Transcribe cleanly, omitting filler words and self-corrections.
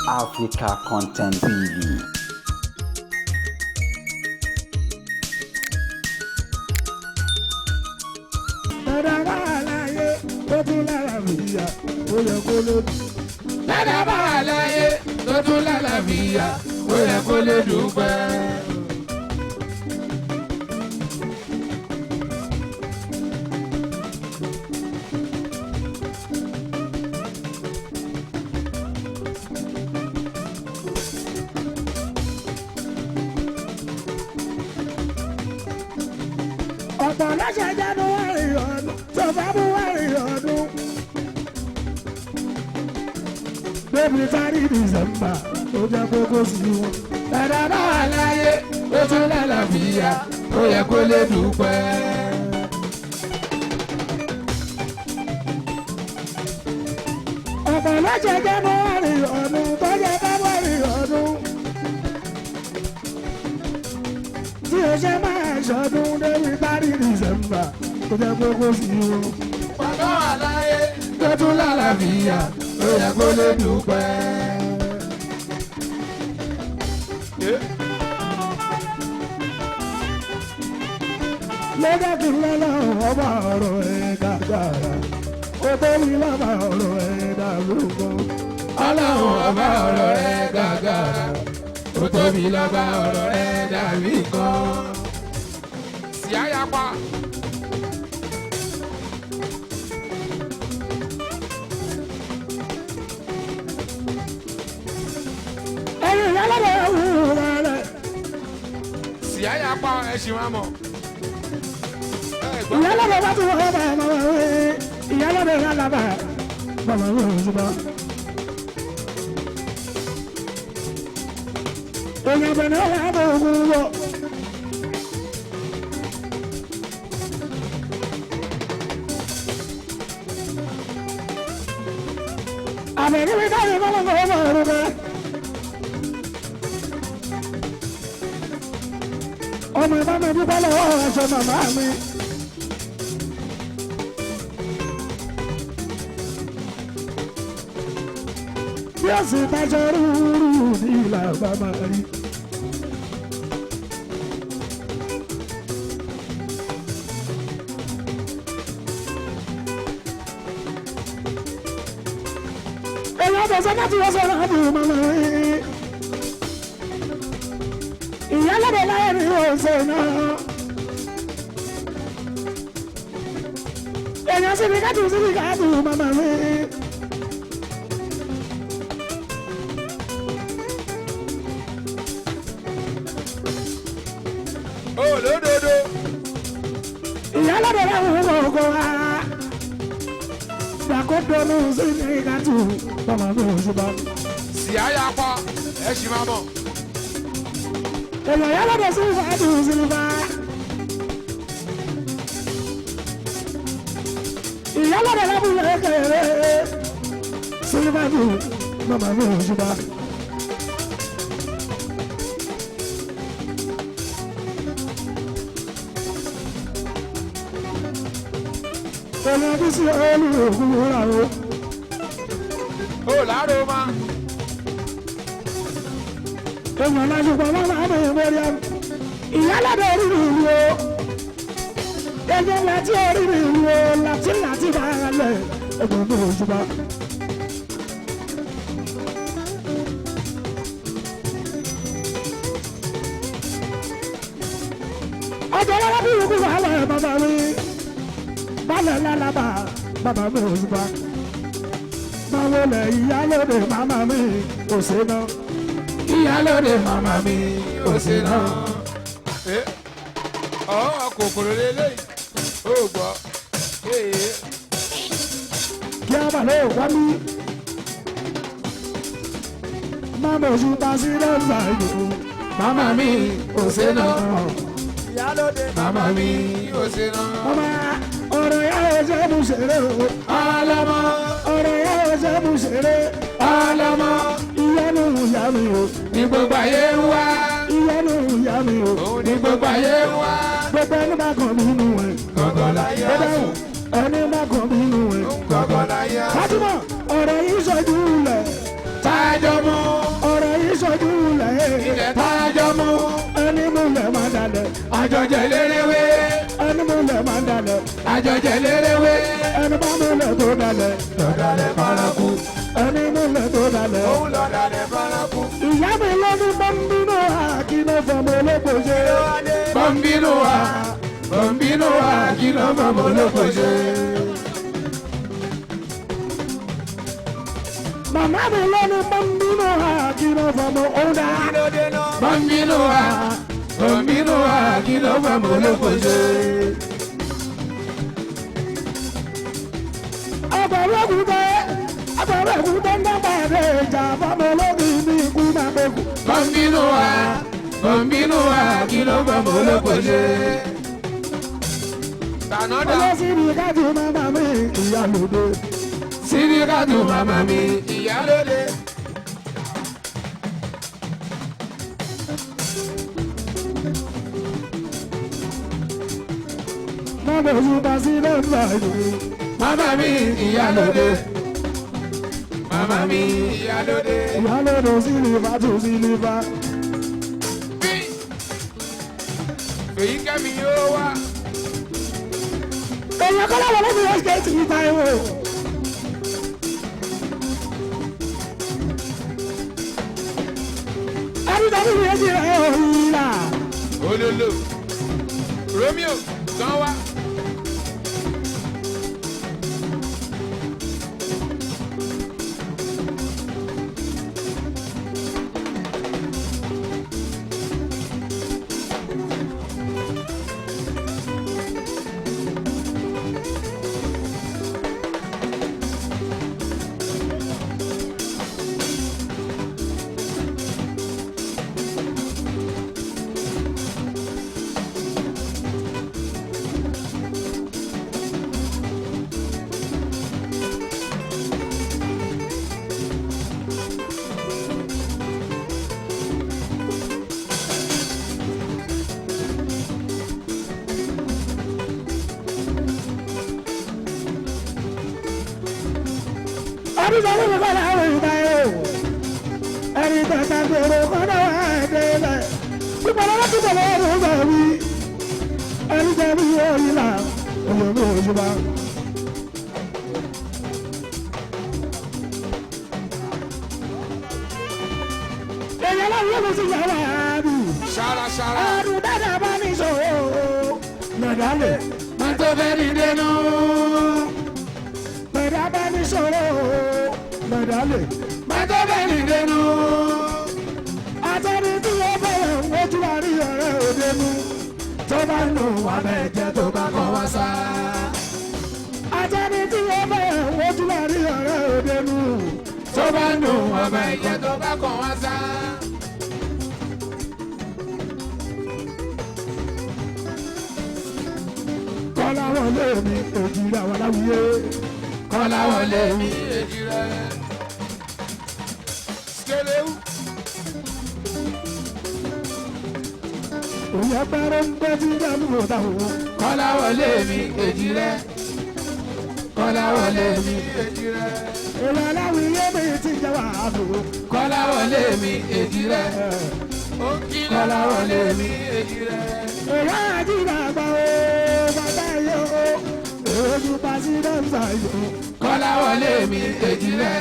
Africa Content TV. Dada bá láyé tó tún lálàáfíà, ó yẹ kó lè dùn. Dada bá láyé tó tún lálàáfíà, ó yẹ kó lè dúpẹ́. Ọ̀pọ̀ lọ́sẹ̀ January ọdún tó February ọdún. Débi sáré December tó jẹ́ kókó sí wọn. Dada bá láyé tó tún lálàáfíà, ó yẹ kó lè dúpẹ́. Ọ̀pọ̀ lọ́sẹ̀ January ọdún tó jẹ́ February ọdún. Tí o ṣe máa ṣọdún débi sáré December tó jẹ́ kókó sí wọn. Bàbá wà láyé tó tún lálàáfíà, ó yẹ kó lè dúpẹ́. Lọ́jọ́ kí lọ́lọ́run ọba ọ̀rọ̀ ẹ̀ gàgàrà ó tó mi lọ́ba ọ̀rọ̀ ẹ̀ dàrúgbọ́. Ọlọ́run ọba ọ̀rọ̀ rẹ̀ gàgàrà, ó tóbi lọ́ba ọ̀rọ̀ rẹ̀ dàbí nǹkan. Sì á yapa. Ẹ̀yin ìyálọ́dọ̀ wúwo rẹ̀. Sì á yapa ẹ ṣì máa mọ̀. Ẹ gbọ́. Ìyálọ́dọ̀ bá ti wọ́n bá màmá wí ìyálọ́dọ̀ yálàbà màmá wí òṣùpá. Èèyàn bẹ̀rẹ̀ wà bọ̀ ògùn wọ̀. Àbẹ̀rẹ̀ mi káyọ̀ kọ́lọ́kọ́ ọmọ ọ̀rùn bẹ́ẹ̀. Ọmọ ìbá mi dúpẹ́ lọ́wọ́ aṣọ màmá mi. Bí ó sì bájọ́ rúurú ní ìlà bá máa rí. Èyí ọ̀bẹ̀ sọ́kà tí wọ́n sọ̀rọ̀ àbúrò màmá mi. Ìyálóde láyé mi ò ṣe náà. Èèyàn sì ní káàdùn sí ní káàdùn màmá mi. Olódodo. Ìyálóde láyé mi ò kó wa. Gbàkódónú sí ní káàdùn màmá mi ò ṣùgbọ́n. Sì á yapa ẹ ṣì máa mọ̀. Èèyàn ìyálóde sí ní káàdùn sí ní bá. Ìyálóde lábúlé kéré sí ní káàdùn màmá mi ò ṣùgbọ́n. Èèyàn bí sí olùkú rà o. Ó láàárọ̀ ma. Èèyàn lásìkò màmá mi mórí ẹnu. Ìyálóde orí mi wú o. Èèyàn láti orí mi wú o. Láti láti máa lẹ̀ ẹ̀gbọ́n mi ò ṣùgbọ́n. Ọjọ́ lọ́wọ́ bí ikú wà lẹ̀ bàbá mi. Balẹ̀ lálábà bàbá mi ò ṣùgbọ́n. Báwo lẹ̀ ìyálóde màmá mi kò ṣe náà. Ìyálóde màmá mi ò ṣe náà. Ọ̀hún kòkòrò lélẹ́yìí. Ó gbọ́. Ee. Kí a bà lè wá mí. Màmá oṣù ta sí lọ́sà yòó. Màmá mi ò ṣe náà. Ìyálóde Màmá mi ò ṣe náà. Màmá ọ̀rọ̀ yà ó ṣe mú ṣeré o. Ọlọ́mọ Ọ̀rọ̀ yà ó ṣe mú ṣeré. ọlọ́mọ Ìyanu ìyá mi o. ní gbogbo ayé ń wá. Ìyanu ìyá mi o. Ní gbogbo ayé ń wá. Gbogbo ẹni bá kàn mí nù ẹ̀. Gọ̀gọ̀ láyé Ó dáhùn ẹni bá kàn mí nù ẹ̀. Gọ̀gọ̀ láyé Fatima ọ̀rọ̀ yìí ṣojú lẹ̀. Tájọ́ mú. Àjọjẹ lérewé. Ẹni múlẹ̀ máa ń dalẹ̀. Àjọjẹ lérewé. Ẹni bá múlẹ̀ tó dalẹ̀. Lọ́dàlẹ̀ paraku. Ẹni múlẹ̀ tó dalẹ̀. Òun lọ́dàlẹ̀ paraku. Ìyá mi lọ́dún bá ń bínú àkínú fọmọ olóko ṣe. Bọ̀m̀bínú wa. Bọ̀m̀bínú wa kí ló fọmọ olóko ṣe. Màmá mi lọ́dún bá ń bínú àkínú fọmọ ọ̀dà. Bọ̀m̀bínú wa. Bọ̀m̀bínú wa kí ló fọmọ olóko ṣe. Agbọ̀rọ̀gùtẹ́ ń dábàá rẹ̀ ìjà fọmọ ológi ní ikú máa gbẹ̀kú. Bọ̀m̀bínú wa. Bọ̀m̀bínú wa kí ló fọmọ olóko ṣe. Tànádà. Olóṣìírí kájú màmá mi ìyálòde. Sídíkàtù màmá mi. Ìyálóde. Mọ́mọ́ òṣùpá sí lọ́nà ìlú. Màmá mi ìyálóde. Màmá mi Ìyálóde. Ìyálòde sílífà tù sílífà. Bí. Fèyí kẹ́mi yóò wá. Èèyàn kọ́lá wọlé mi wọ́n ṣe ti ta ewo. Adúgbò mi yẹn ti rẹ̀ òyìnbá. Ololo. Romeo gan wá. Adúgbò mi kọ́lá òyìnbá ewo. Ẹni tẹ̀sán gbèrò kọ́lá wà délẹ̀. Pípọ̀ lọ́wọ́ tí kò lọ́wọ́ ló ń bẹ̀ wí. Ẹni tẹ̀ bí òyìnbá òyìnbó òṣùpá. Èèyàn lọ́wọ́ ló ti yàrá àbí. Ṣara ṣara. Àrùn dáadáa bá ní sọ̀rọ̀ nàdálẹ̀. Mọ́tò fẹ́ ní dénú. Nàdá bá ní sọ̀rọ̀ nàdálẹ̀. Mọ́tò fẹ́ ní dénú. Àtẹni tí ó bẹ̀rẹ̀ ojú wa rí ọ̀rẹ́ òde mú. Tó bá nù wá bẹ́ẹ̀ jẹ́ tó bá kọ́ wá sá. Àtẹni tí ó bẹ̀rẹ̀ ojú wa rí ọ̀rẹ́ òde mú. Tó bá nù wá bẹ́ẹ̀ Ìjẹ́ jẹ́ tó bá kàn wá sá. Kọ́lá wọlé mi, èjì rẹ̀ wà láwùyé. Kọ́lá wọlé mi. Èjì rẹ̀. Skelewu. Òye pẹ́rẹ́ ń bẹ́ tí jẹ́ mú táwọn. Kọ́lá wọlé mi èjì rẹ̀. Kọ́lá wọlé mi. Èjì rẹ̀. Èlò aláwìyé mi ti jẹ́ wàhálù. Kọ́lá wọlé mi èjì rẹ̀. Ó ń kí Kọ́lá wọlé mi. Èjì rẹ̀. Èlò àjíǹdàgbà o, bàbá yìí o, èjì pàṣídẹ́ǹsà yìí o. Kọ́lá wọlé mi èjì rẹ̀.